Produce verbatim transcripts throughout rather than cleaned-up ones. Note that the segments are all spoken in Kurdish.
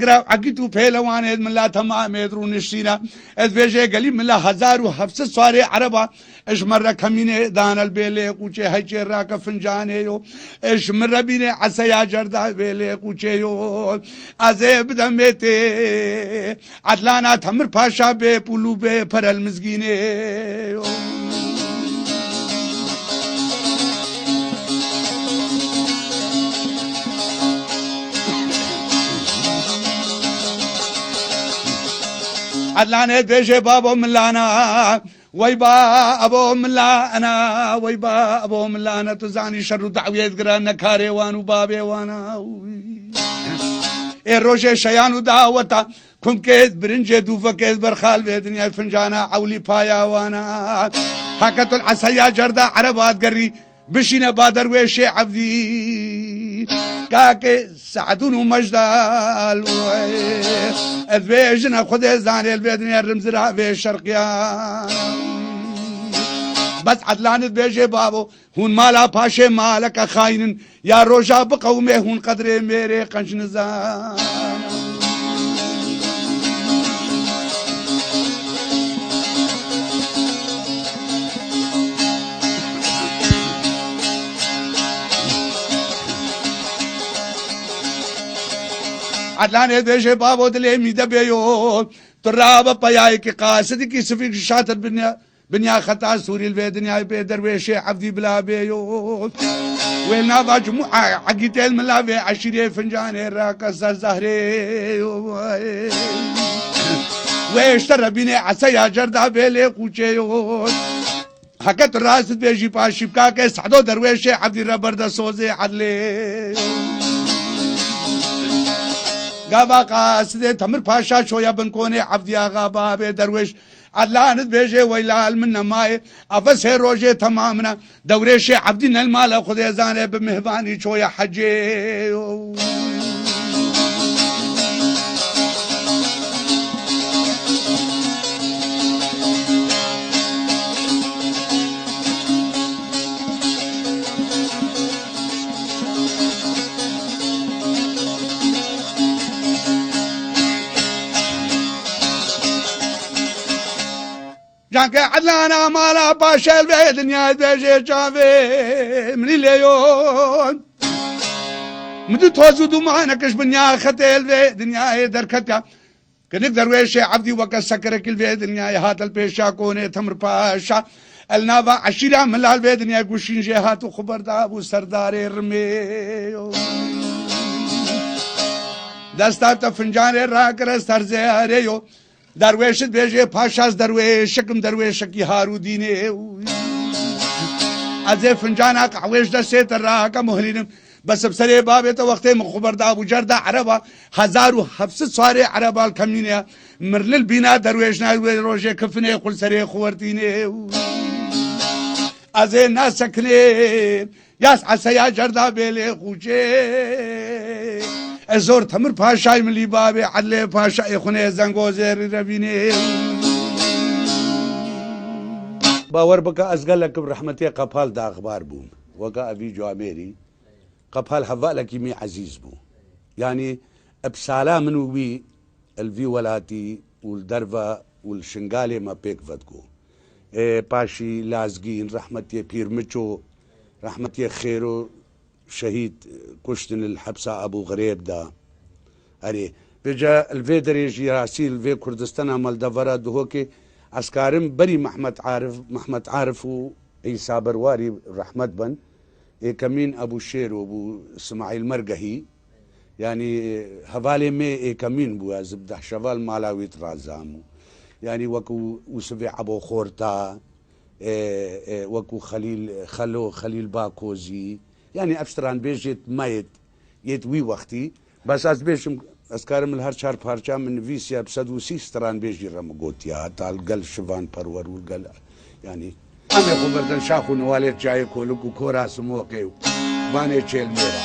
Gira egît û pêlewanê min la temamê rûniştîne. Ez vêjê gelî min la hezar û heft sed swarê ereba, ji min re kemînê dane li bêlê qûçê heyçê rake fincanê yo. Ji min re bînê eseya cerda bêlê qûçê yo. Ez ê bidemê tê Edlana Temir Paşa bê pûl û bê perel mizgînê yo. Edlanê dibêje babo milana, wey ba abo milana, wey ba abo milana, tu zanî şer û dawiyê digira nekarê wan û babê wana. Ê rojê şeyan û daweta, kumkê birincê dûvekê berxal vê dinyayê fincana ewlî paya wana. Heke tu li eseya cerda ereba digerî, bişîne ba derwêşê Evdî. Kakê Se'dûn û Mecdal, ez vê jine Xwedê zanê li vê dinyê rimzira vê şerqiyan. Bes Edlan dibêje babo, hûn mala paşê maleke xayîn in, ya roja biqewimê hûn qedrê mêrê qenc nizan. Edlanê dibêje babo dilê mî de bê yo. Tu rabe peyayekî qasidikî sifîk ji şatir binya, binya xeta sûrî li vê dinyayê bê derwêşê Evdî bila bê yo. Wê nava cimû egîtê li mila vê eşîrê fincanê rake ser zehrê yo. Wê ji te re bînê eseya cerda bêlê qûçê yo. Heke tu rast dibêjî paşî bikake Sado derwêşê Evdî re berde sozê edlê. Gava qasidê Temir Paşa çoya bin konê Evdî axa babê derwêş Edlan dibêje weylal min nemayê. Ev sê rojê temamine. Derwêşê Evdî ne li mala Xwedê zanê bi mihvanî çoya hecê. Canke Edlana mala paşel vê dinyayê dibêje çavê min lê yo. Min du toz û dumanek ji binya xetê li vê dinyayê derketiya. Kinik derwêşê Evdî weke sekirekî li vê dinyayê hat li pêşa konê Temir Paşa. El nava eşîra milal vê dinyayê guşîn jê hat û xwe berda bû serdarê rimê yo. Desta te fincanê rakire ser zêrê yo. Derwêşit bêjê paşaz derwêşikim derwêşekî Harûdînê. Ez ê fincana qehwê ji destê te rake muhlînim. Bes bi serê babê te wextê min xwe berda bû cerda ereba, hezar û heft sed swarê ereba li kemînê ya. Mirlil bîna derwêşna wê rojê kifinê xwe li serê xwe wertînê. Ez ê nasekinê. Yas eseya cerda bêlê qûçê. Ez zor Temir Paşay milî babê Edlê Paşayê xunê zengozê rîrevînê. Bawer bike ez gelek bi rehmetê Qepal daxbar bûm. Weke evî camêrî. Qepal hevalekî mî ezîz bû. Yanî bi sala min û wî li vî welatî û li derve û li Şingalê me pêk vedgo. Ê, paşî Lazgîn, rehmetiyê Pîr Miço, rehmetiyê Xêro şehîd, kuştin li hepsa Ebû Xirêb de. Erê, vêca li vê derê jî rastî li vê Kurdistana me li devera Duhokê ez karim berî Mehmet Arif, Mehmet Arif û Îsa Berwarî rehmet bin. Êkemîn Ebû Şêro bû, Simaîl Mergehî. Yanî hevalê me êkemîn bû, ez bi deh şeval mala wî razam û. Yanî wekû Ûsivê Ebo Xorta, e, e, wekû Xelîl Xelo, Xelîl Bakozî. Yanî ev stranbêjêt me yêt, yêt wî wextî. Bes ez bêjim, ez karim li her çar parça min nivîsiya bi sed û sî stranbêjî re min gotiya, heta li gel Şivan Perwer û li gel, yanî. Em ê xwe berdin şax û niwalê çayê Kolik û Kora Simoqê û Banê Çêlmêra.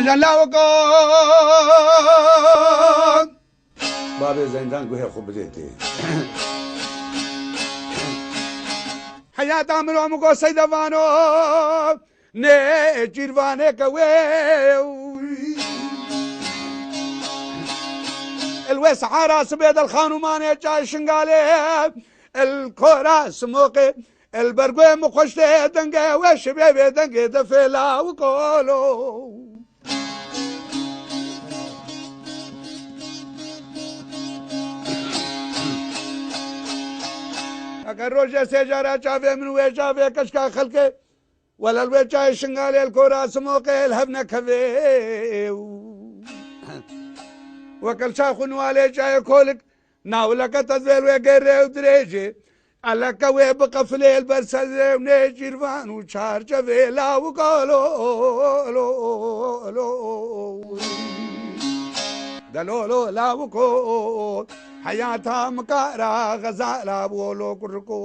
Jan lawiko. Babê Zeydan guhê xwe bidê tê. Heyata min o min got Seyda vano. Nê cîrvanê ke wê. El wê sehara sibê del xanûmanê çay Şingalê. El kora simoqê. El bergwê min xweş tê dengê wê şibê bê dengê defê lawikolo. Eke rojê sê cara çavê min wê çavê keşka xelkê, wele li wê çayê Şingalê li kora simoqê li hev nekevê. Weke li çax û niwalê çayê kolik, nawileke tezvêl wê gêrê û dirêjê. Eleke wê biqefilê li ber sedrê û nêçîrvan û çarçevê lawiko lo, lo, lo. De lo, lo, lawiko, heyata min kara xezala bû lo kuriko.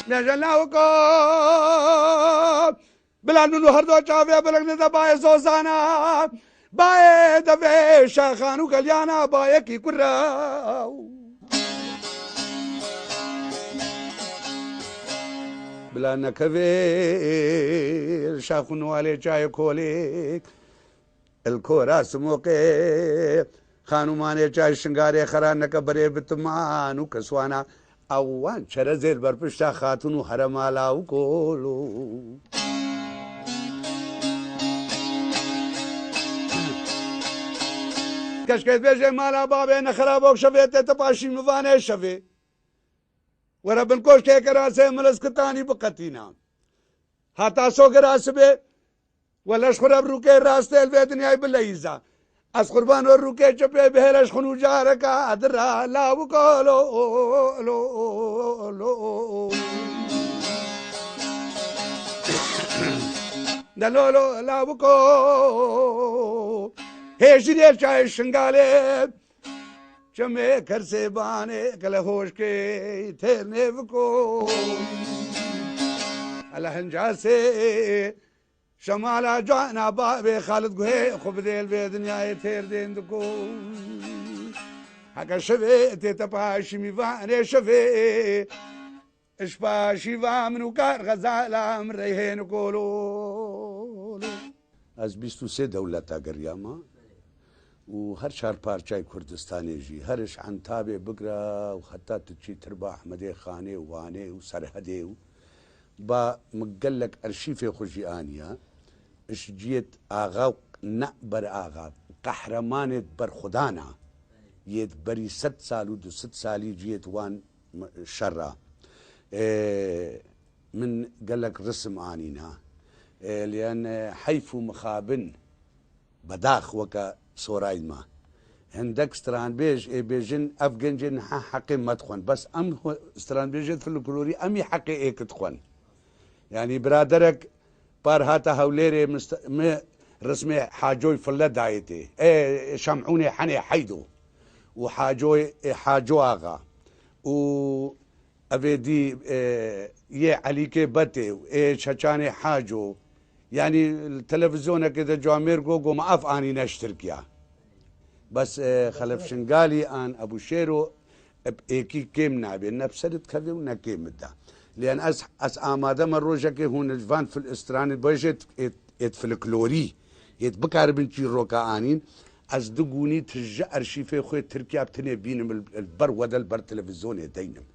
Neje lawiko. Bila nû her do çavê bilik nide bayê zozana. Bayê devê şaxan û gelyana bayekî kura. Bila nekevê şax û nûalê çayê kolê. El kora simoqê. Xanûmanê çay Şingalê xeraneke berê bi timan û keswana. Ew wan çerezê li ber pişta xatûn û herema lawikolo. Keşkê dibêjê mala babê ne xerabok şevê tê tipa şîmivanê şevê. Were bin koşkê kerasê min li Skitanî biqetîna. Hata sogera sibê. Wele ji xwe re bi rûkê rastê li vê dinyayê bileyîza. Ez qurban we rûkê çepê bihêle ji xwe nû careka dira lawiko lo, lo, lo. De lo, lo, lawiko. Hêjirê çayê Şingalê. Çemê kersê banê kele hoşkê têr nêviko. Ele hincasê. Şemala cana bavê Xalid guhê xwe bidê li vê dinyayê têr dên diko. Heke şevê tê te paşî mîvanê şevê. Ji paşî va min û kar xezala min reyhên kolo. Ez bîst û sê dewleta geriyama û her çar parçayê Kurdistanê jî, her ji Entabê bigre û heta tu çî Tirba Ehmedê Xanê û Wanê û Serhedê û ba min gelek erşîfê xwe jî aniya. Ji ciyêt axa û ne ber axa, qehremanêt berxwedana, yêt berî sed sal û du sed salî ciyêt wan şer a. Ê, min gelek risim anîna. Ê, liyan, e, heyf û mixabin bedax weke soray ma. Hindek stranbêj ê bêjin ev gencên niha heqê me dixwin. Bes em xwe stranbêjê folklorî em î heqê êk dixwin. Yanî biraderek par hate Hewlêrê mist-, mi rismê Hacoy Fille dayê tê. Ê, Şemûnê Henê Heydo û Hacoy, ê, Haco Axa û evê dî, ê, yê Elîkê Betê û ê Çeçanê Haco. Yanî li televîzyonekê de camêr got, got, me ev anîne ji Tirkiya. Bes, e, Xelef Şingalî an Ebû Şêro, e, êkî kêm nabe, ne bi ser dikeve û ne kêm dida. Lê ez, ez amade me rojekê hûn li van fil-, stranê bêjêt, êt, êt folklorî, êt bikaribin çîroka anîn, ez du gûnî tije erşîfê xwe Tirkiya bi tinê bînim li, li ber we de li ber televîzyonê deynim.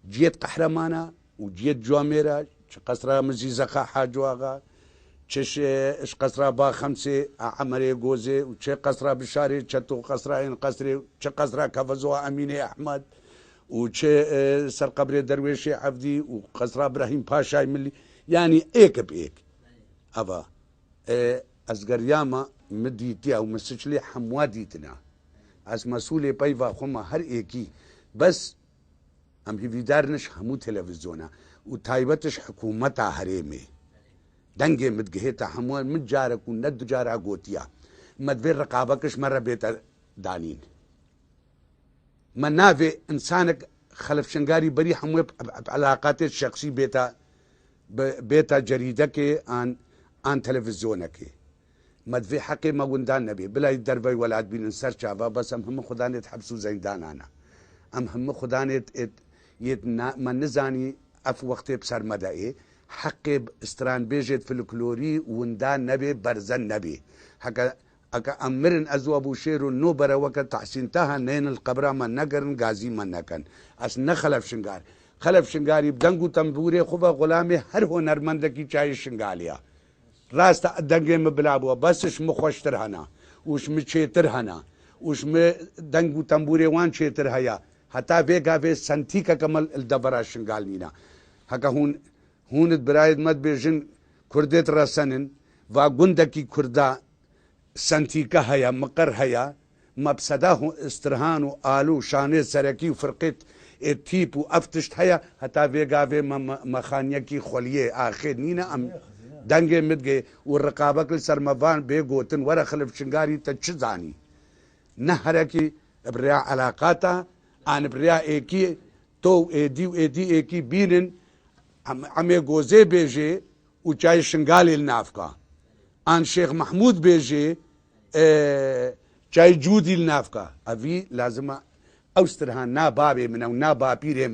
Ciyêt qehremana û ciyêt camêra, çi qesra min zî Zexa Haco Axa, Çi şi-, ji qesra Baxemsê a Emerê Gozê û çi qesra Bişarê, çeto qesra ên qesrê, çi qesra Kevezo a Emînê Ehmed û çi, e, ser qebrê Derwêşê Evdî û qesra Birahîm Paşayê Milî, yanî êk bi êk. Eva, e, ez geriyama, min dîtiya û min siçlê hemwa dîtina. Ez mesûlê peyva xwe me her êkî. Bes Em hîvîdar in ji hemû televîzyona û taybet ji hikûmeta herêmê. Dengê min digihête hemû, min carek û ne du cara gotiya. Me divê riqabek ji me re bête danîn. Me navê însanek Xelef Şingarî berî hemû bi, bi, bi eleqatê şexsî bête, bi, bête cerîdekê an, an televîzyonekê. Me divê heqê me winda nebe. Bila yê dervey welat bînin ser çava, bes em hemû xudanêt heps û zeyndana ne. Em hemû xudanêt êt, yêt na-, me nizanî ev wextê bi ser me de ê. Heqê bi stranbêjêt folklorî winda nebe, berze nebe. Heke, heke em mirin ez û Ebûşêr û no bere weke Tahsîn Taha neynin li qebra me negerin, gazî me neken. Ez ne Xelef Şingar. Xelef Şingarî bi deng û tembûrê xwe ve xulamê her hunermendekî çayê Şingalê ya. Rast e, dengê min bila bû, bes ji min xweştir hene û ji min çêtir hene û ji min deng û tembûrê wan çêtir heye. Heta vê gavê sentîkeke me li devera Şingal nîne. Heke hûn, hûn di birayêt me dibêjin, Kurdêt resen in, va gundekî Kurda sentîke heye, miqir heye, me bi seda hu-, stirhan û alû, şanê serekî û firqêt ê tîp û ev tişt heye, heta vê gavê me, me, mexaniyekî xweliyê axê nîne, em dengê min digê û riqabek li ser me van bê gotin, were Xilif Şingarî te çi zanî? Ne herekî bi rêya eleqata, an bi rêya êkî, to û êdî û êdî êkî bînin, em, emê gozê bêjê û çayê Şingalê li nav ka. An Şêx Mehmûd bêjê, e, çayê Cûdî li nav ka. Evî lazim e ew stirhan na babê min e û na bapîrê min.